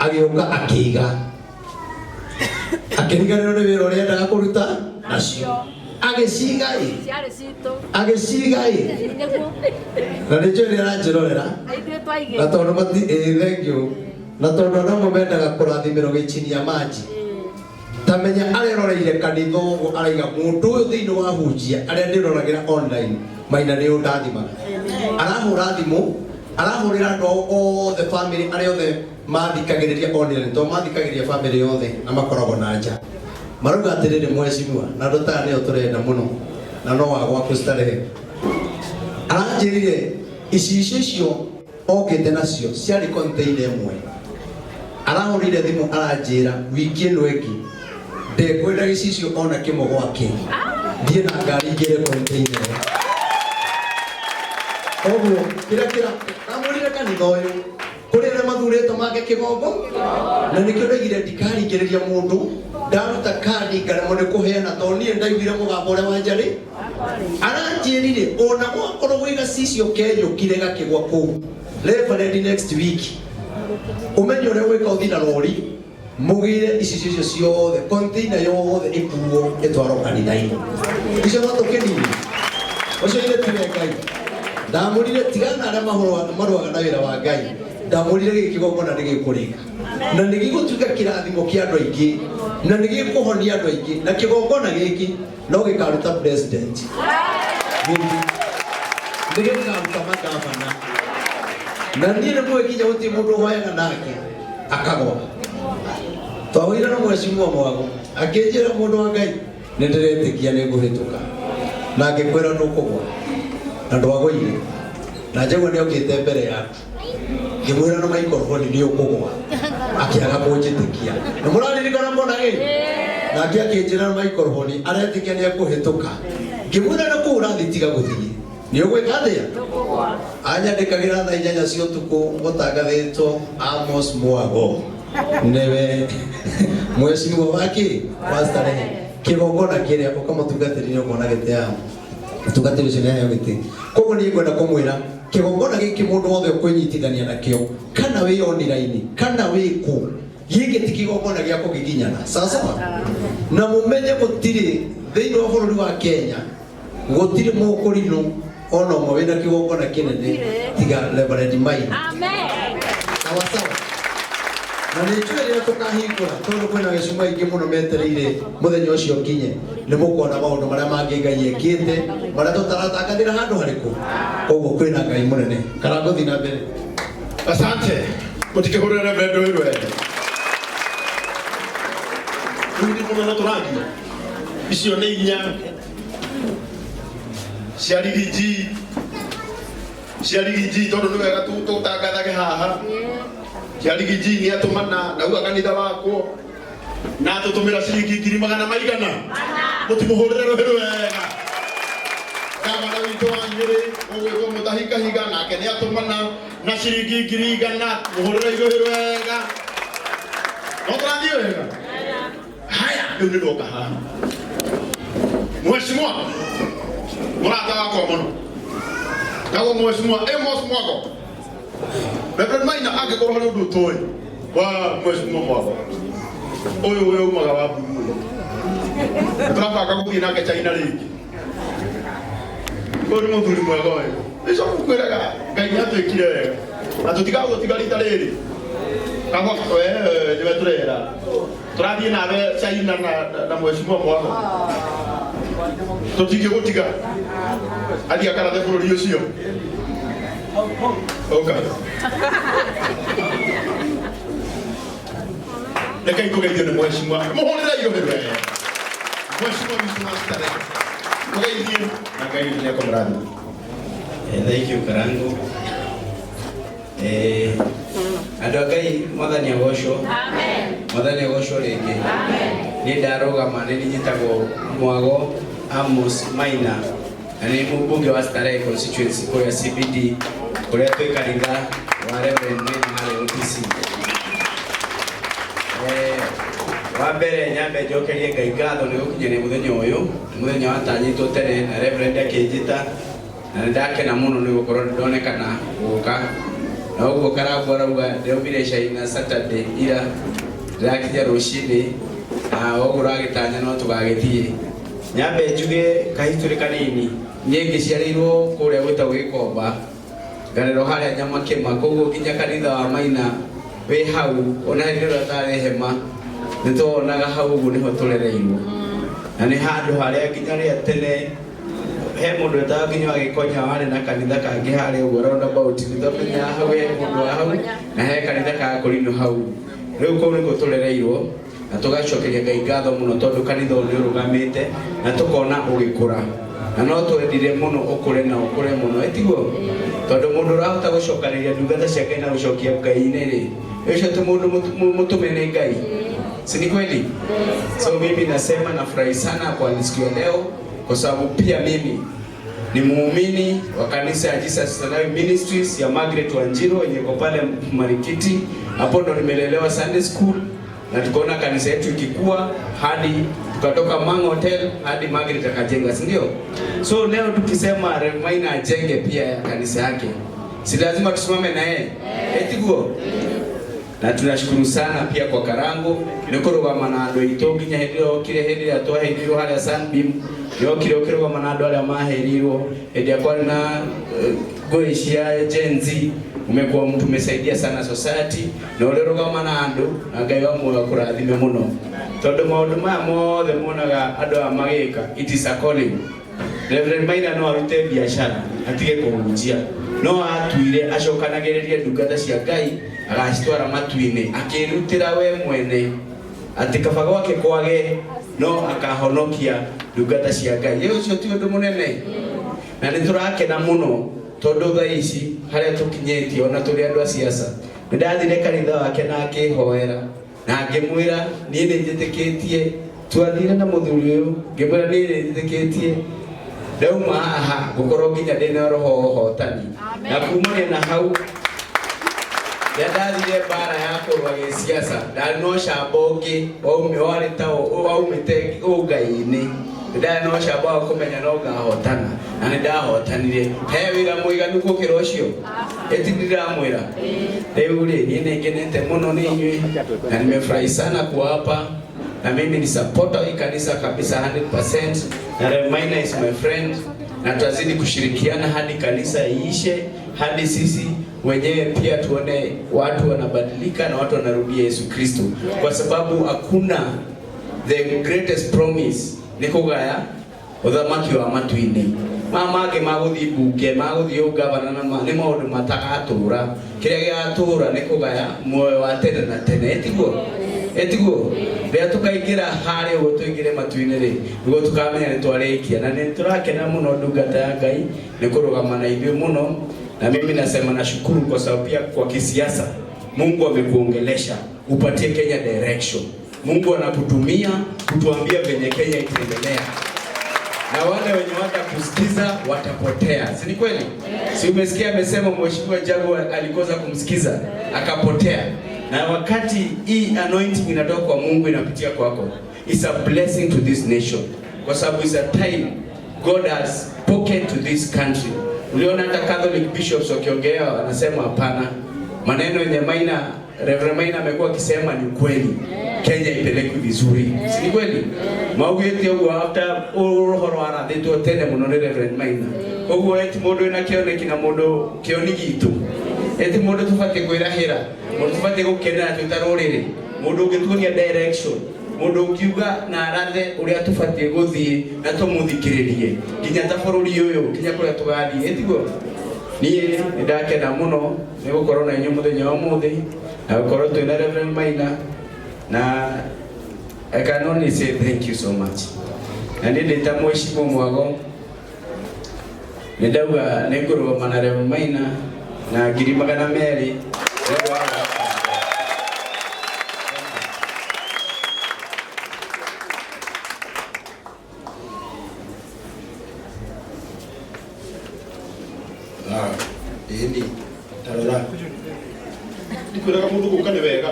Agĩũka akĩiga, akĩriganĩrwo nĩ wĩra ũrĩa endaga kũruta nacio, agĩciga ĩ. Ciarĩ citũ. Agĩciga ĩ. Nĩguo. Na nĩ njũĩ nĩ aranjĩrorera. Na ithuĩ Na twaigĩte. tondũ mati ĩ, thank you. Na tondũ andũ amwe mendaga kũrathimĩrwo gĩchini ya maji, ta menya areroreire kanitha ũguo, araiga mũndũ ũyũ thĩinĩ wa hunjia arĩa ndĩroragĩra online Maina nĩ ũndathimaga. Arahũra thimũ, arahũrĩra andũ ao othe, family arĩa othe mathikagĩrĩria online, tondũ mathikagĩrĩria family yothe na makoragwo na nja, marauga atĩrĩrĩ, mheshimiwa, na andũ taya nĩo tũrenda mũno na no wa gwaku starehe. Aranjĩrire icicio icio okĩte nacio ciarĩ container ĩmwe. Arahũrire thimũ, aranjĩra wiki ĩno ĩngĩ ndekwenda gĩcicio ona kĩmwe gwake, thiĩ na ngari ngĩre container ĩyo. Koguo kĩrĩa kĩra ndamwĩrire, kanitha ũyũ kũrĩ arĩa mathurĩtwo make kĩgongo, na nĩkĩo ndaigire ndikaringĩrĩria mũndũ. Ndaruta kandi ngaremwo nĩ kũheana, tondũ niĩ ndaiguire mũgambo ũrĩa wanjarĩ aranjĩrire ona gwakorwo gwĩ gacicio kenyũkire gakĩgwa kũu. Reverend, next week ũmenye ũrĩa gwĩka, ũthiĩ na rori mũgĩre icicio icio ciothe, container yothe ĩkuo ĩtwarwo kanitha-inĩ. Icio no tũkĩnini ũcio ithe tiwe Ngai. Ndamũrire tigana na arĩa marũaga na wĩra wa Ngai. Ndamũrire gĩkĩ kĩgongona nĩ gĩkũrĩka na nĩ gĩgũtuĩka kĩrathimo kĩa andũ aingĩ na nĩ gĩkũhonia andũ aingĩ, na kĩgongona gĩkĩ no gĩkaruta president, gĩkĩ nĩ gĩkaruta magavana. Na niĩ nĩ mũĩ nginya gũtirĩ mũndũ ũhoyaga nake akagwa. Twahũire na mheshimiwa Mwago, akĩnjĩra, "Mũndũ wa Ngai, nĩ ndĩretĩkia nĩ ngũhĩtũka." Na ngĩkwĩra ndũkũgwa na ndwagũire, na njagua nĩ okĩte mbere yaku. Ngĩmwĩra na maikoroboni nĩ ũkũgwa, akĩaga kũnjĩtĩkia. Na mũraririkana mbona gĩ nake akĩnjĩra na maikoroboni aretĩkia nĩ ekũhĩtũka. Ngĩmwĩra na kũu ũrathiĩ, tiga gũthiĩ, nĩ ũgwĩka atĩa? Anyandĩkagĩra thaa 8 cia ũtukũ gũtangathĩtwo Amos Mwago nĩwe mheshimiwa wake wa Starehe, kĩgongona kĩrĩa ũkamũtungatĩrire ũkona gĩtĩ yao mũtungatĩri ũcio nĩaheo gĩtĩ. Koguo niĩ ngwenda kũmwĩra kĩgongona gĩkĩ, mũndũ wothe ũkwĩnyitithania nakĩo, kana wĩ online kana wĩ kũ, gĩkĩ ti kĩgongona gĩa kũgiginyana, sawa sawa. Na mũmenye gũtirĩ thĩinĩ wa bũrũri wa Kenya, gũtirĩ mũkũrinũ ona ũmwe wĩna kĩgongona kĩnene tiga Reverend Maina. Amen. Sawa sawa. Na nĩ njũĩ rĩrĩa tũkahingũra, tondũ kwĩna gĩcuma aingĩ mũno metereire mũthenya ũcio nginye, nĩ mũkuona maũndũ marĩa mangĩ Ngai ekĩte marĩa tũtaratangathĩra handũ harĩkũ. Koguo kwĩna Ngai mũnene. Karangũthi na mbere. Asante. Mũtikĩhũrĩre Reverend ũyũ wega. Rĩu nĩ mũno no tũrathiĩ. Icio nĩ inya cia rigiji, cia rigiji, tondũ nĩ wega tũtangathage haha. Cia rigiji nĩ atũmana nauga kanitha wakwo na atũtũmĩra ciringi ngiri magana maigana. Mũtimũhũrĩre rũhĩ wega. Gavana witũ wa Nyĩrĩ ũgwĩtwo Mũtahi Kahiga nake nĩ atũmana na ciringi 100,000. Mũhũrĩre irũhĩ wega. No tũrathiĩ wega. Haya, rĩu nĩ ndoka haha, mheshimiwa mũrata wakwa mũno tagwo Mheshimiwa Amos Mwago. Reverend Maina, angĩkorwo harĩ ũndũ ũtoĩ wa Mheshimiwa Mwago ũyũ, ũyũ umaga wa mburu ũyũ, tũrabanga gũthiĩ nake China rĩngĩ. Ũyũ nĩ mũthuri mwega ũyũ. Nĩcio ngwĩraga Ngai nĩ atwĩkire wega na tũtigagũtiga rita rĩrĩ. Kaba we nĩwe tũrera tũrathiĩ nawe China na Mheshimiwa Mwago, tũtingĩgũtiga athiĩ akarathe bũrũri ũcio. Ũka reke ikũgeithio nĩ mheshimiwa. Mũhũrĩre irũhĩ wega mheshimiwa witũ wa Starehe. Tũgeithie na Ngai witũ nĩekũmũrathima. Thank you, Karango. Andũ a Ngai, Mwathani agocwo. Amen. Mwathani agocwo rĩngĩ. Amen. Niĩ ndarũgama nĩ njĩtagwo Mwago Amos Maina na nĩ mũmbunge wa Starehe constituency kũrĩa CBD, kũrĩa twĩ kanitha wa Reverend Maina harĩa OTC. Wa mbere nyambe njokerie Ngai ngatho nĩ gũkinyania mũthenya ũyũ. Nĩ mũthenya watanyĩtwo tene na Reverend akĩnjĩta, na nĩ ndakena mũno nĩ gũkorwo nĩ ndonekana gũka. Na Na ũguo Karangũ arauga ndĩraumire China Saturday ira ndĩrakinya rũcinĩ na ũguo ũragĩtanya no tũgagĩthiĩ. Nyambe njuge kahistory kanini. Niĩ ngĩciarĩirwo kũrĩa gwĩtagwo Gĩkomba, ngarerwo harĩa Nyamakĩma, koguo nginya kanitha wa Maina wĩ hau ona hĩndĩ ĩrĩa ũtarĩ hema nĩ tuonaga hau ũguo nĩho tũrereirwo. Na nĩ handũ harĩa nginya rĩa tene he mũndũ wetagwo nginya wa Gĩkonya warĩ na kanitha kangĩ harĩa ũguo roundabout, nĩ twamenyaga hau he mũndũ wa hau na he kanitha ka Kũrinũ hau. Rĩu kũu nĩkuo tũrereirwo na tũgacokeria Ngai ngatho mũno tondũ kanitha ũyũ nĩ ũrũgamĩte na tũkona ũgĩkũra. Na no twendire mũno ũkũre na ũkũre mũno, ĩtiguo? Tondũ mũndũ ũrahota gũcokanĩrĩria ndungata cia Ngai na gũcokia Ngai-inĩ rĩ, ũcio ti mũndũ mũtũme nĩ Ngai, si ni kweli? So mimi nasema nafurahi sana kwa siku ya leo kwa sababu pia mimi ni muumini wa kanisa ya Jesus is Alive Ministries ya Margaret Wanjiru yenye iko pale Marikiti. Hapo ndo nimelelewa Sunday school na tukaona kanisa yetu ikikua hadi tukatoka Mang Hotel hadi Margaret akajenga, si ndio? So leo tukisema Rev Maina ajenge pia ya kanisa yake, si lazima tusimame na yeye? Etiguo? Na tunashukuru sana pia kwa Karango nĩ kũrũgama na andũ aitũ nginya hĩndĩ ĩrĩa okire, hĩndĩ ĩrĩa twaherirwo harĩa Sunbeam nĩ okire ũkĩrũgama na andũ arĩa maherirwo hĩndĩ ĩrĩa kwarĩ na ngũĩ cia Gen Z. Umekuwa mtu umesaidia sana society na ũrĩa ũrũgama na andũ, na Ngai wa muoyo akũrathime mũno tondũ maũndũ maya mothe muonaga andũ aya magĩka, it is a calling. Reverend Maina no arute biashara atige kũhunjia, no atuire acokanagĩrĩrie ndungata cia Ngai agacitwara matu-inĩ akĩrutĩra we mwene atĩ kaba gwake kwage no akahonokia ndungata cia Ngai. Ĩ ũcio ti ũndũ mũnene? Na nĩ tũrakena mũno tondũ thaa ici harĩa tũkinyĩtie ona tũrĩ andũ a siasa, nĩ ndathire kanitha wake na akĩhoera na ngĩmwĩra niĩ nĩ njĩtĩkĩtie, twathire na mũthuri ũyũ ngĩmwĩra niĩ nĩ njĩtĩkĩtie ndauma haha ngũkorwo nginya ndĩna roho wa ũhotani. Na kumania na hau rĩrĩa ndathire mbara ya kũrũa gĩsiasa ndarĩ na ũcamba ũngĩ warĩ ta waumĩte ũngai-inĩ, ndarĩ na ũcamba wa kũmenya no ngahotana na nĩ ndahotanire. He wĩra mũiganu gũkĩra ũcio? Ĩti ndĩramwĩra rĩu rĩ, niĩ nĩ ngenete mũno nĩ inyuĩ na nimefurahi sana kuwa hapa, na mimi ni supporter wa hii kanisa kabisa 100%, na Rev Maina is my friend, na tutazidi kushirikiana hadi kanisa iishe, hadi sisi wenyewe pia tuone watu wanabadilika na watu wanarudia Yesu Kristo, kwa sababu hakuna the greatest promise nĩ kũgaya ũthamaki wa matu-inĩ. Maya mangĩ magũthiĩ mbunge, magũthiĩ ũgavana na nĩ maũndũ matagatũra. Kĩrĩa gĩgatũra nĩ kũgaya muoyo wa tene na tene, ĩtiguo? Ĩtiguo? Rĩrĩa tũkaingĩra harĩa ũguo tũingĩre matu-inĩ rĩ, nĩguo tũkamenya nĩ twarĩkia. Na nĩ tũrakena mũno ndungata ya Ngai nĩ kũrũgama na ithuĩ mũno, na mimi nasema nashukuru kwa sababu pia kwa kisiasa Mungu amekuongelesha upatie Kenya direction. Mungu anakutumia kutuambia venye Kenya itaendelea, na wale wenye watakusikiza watapotea, si ni kweli? Si umesikia amesema Mheshimiwa Jagu alikosa kumsikiza akapotea. Na wakati hii anointing inatoka kwa Mungu inapitia kwako, it's a blessing to this nation, kwa sababu it's a time God has spoken to this country. Uliona hata Catholic bishops wakiongea wanasema hapana, maneno yenye Maina, Reverend Maina amekuwa akisema ni ukweli. Kenya ipelekwe vizuri, si ni kweli? Maugĩte ũguo after ũhoro warathĩtwo tene mũno nĩ Reverend Maina. Ũguo eti mũndũ wĩna kĩoneki na mũndũ kĩoni gitũ, eti mũndũ tũbatiĩ kwĩrahĩra, mũndũ tũbatiĩ gũkenera twĩ ta rũrĩrĩ, mũndũ ũngĩtuonia direction, mũndũ ũngiuga na arathe ũrĩa tũbatiĩ gũthiĩ na tũmũthikĩrĩrie nginya ta bũrũri ũyũ nginya kũrĩa tũgathiĩ, ĩtiguo? Niĩ nĩ ndakena mũno nĩ gũkorwo na inyuĩ mũthenya wa ũmũthĩ na gũkorwo twĩna Reverend Maina, na I can only say thank you so much. Na niĩ ndĩ ta Mheshimiwa Mwago nĩ ndauga nĩ ngũrũgama na Reverend Maina na 200,000 nĩ ũndũ wa Ĩni tarora ndikwĩraga mũndũ gũka nĩ wega.